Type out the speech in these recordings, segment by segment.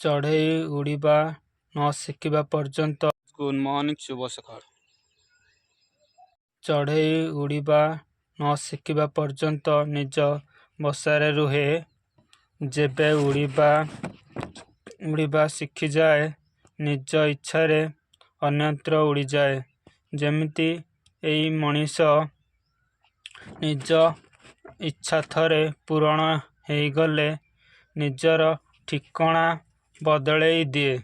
ଚଢ଼େଇ ଉଡ଼ିବା ନ ଶିଖିବା ପର୍ଯ୍ୟନ୍ତ। ଗୁଡ୍ ମର୍ଣ୍ଣିଂ, ଶୁଭ ସକାଳ। ଚଢ଼େଇ ଉଡ଼ିବା ନ ଶିଖିବା ପର୍ଯ୍ୟନ୍ତ ନିଜ ବସାରେ ରୁହେ। ଯେବେ ଉଡ଼ିବା ଶିଖିଯାଏ, ନିଜ ଇଚ୍ଛାରେ ଅନ୍ୟତ୍ର ଉଡ଼ିଯାଏ। ଯେମିତି ଏଇ ମଣିଷ, ନିଜ ଇଚ୍ଛା ଥରେ ପୂରଣ ହେଇଗଲେ ନିଜର ଠିକଣା ବଦଳେଇ ଦିଏ।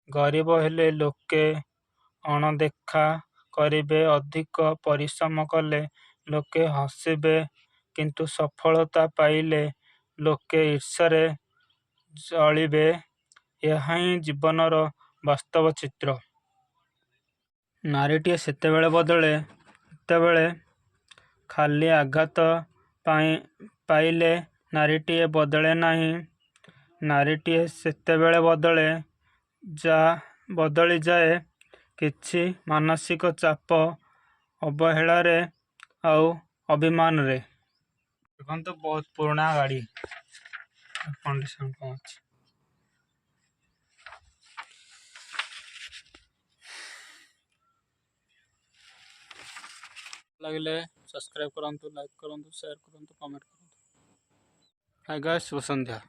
ଗରିବ ହେଲେ ଲୋକେ ଅଣଦେଖା କରିବେ, ଅଧିକ ପରିଶ୍ରମ କଲେ ଲୋକେ ହସିବେ, କିନ୍ତୁ ସଫଳତା ପାଇଲେ ଲୋକେ ଈର୍ଷାରେ ଜଳିବେ। ଏହାହିଁ ଜୀବନର ବାସ୍ତବ ଚିତ୍ର। ନାରୀଟିଏ ସେତେବେଳେ ବଦଳେ, ଯେତେବେଳେ। ଖାଲି ଆଘାତ ପାଇଲେ ନାରୀଟିଏ ବଦଳେ ନାହିଁ। ନାରୀଟିଏ ସେତେବେଳେ ବଦଳିଯାଏ କିଛି ମାନସିକ ଚାପ, ଅବହେଳାରେ ଆଉ ଅଭିମାନରେ। ଦେଖନ୍ତୁ, ବହୁତ ପୁରୁଣା ଗାଡ଼ି, କଣ୍ଡିସନ୍ କ'ଣ ଅଛି। ଲାଗିଲେ ସବସ୍କ୍ରାଇବ୍ କରନ୍ତୁ, ଲାଇକ୍ କରନ୍ତୁ, ସେୟାର କରନ୍ତୁ, କମେଣ୍ଟ କରନ୍ତୁ। ଆଜ୍ଞା, ଶୁଭ ସନ୍ଧ୍ୟା।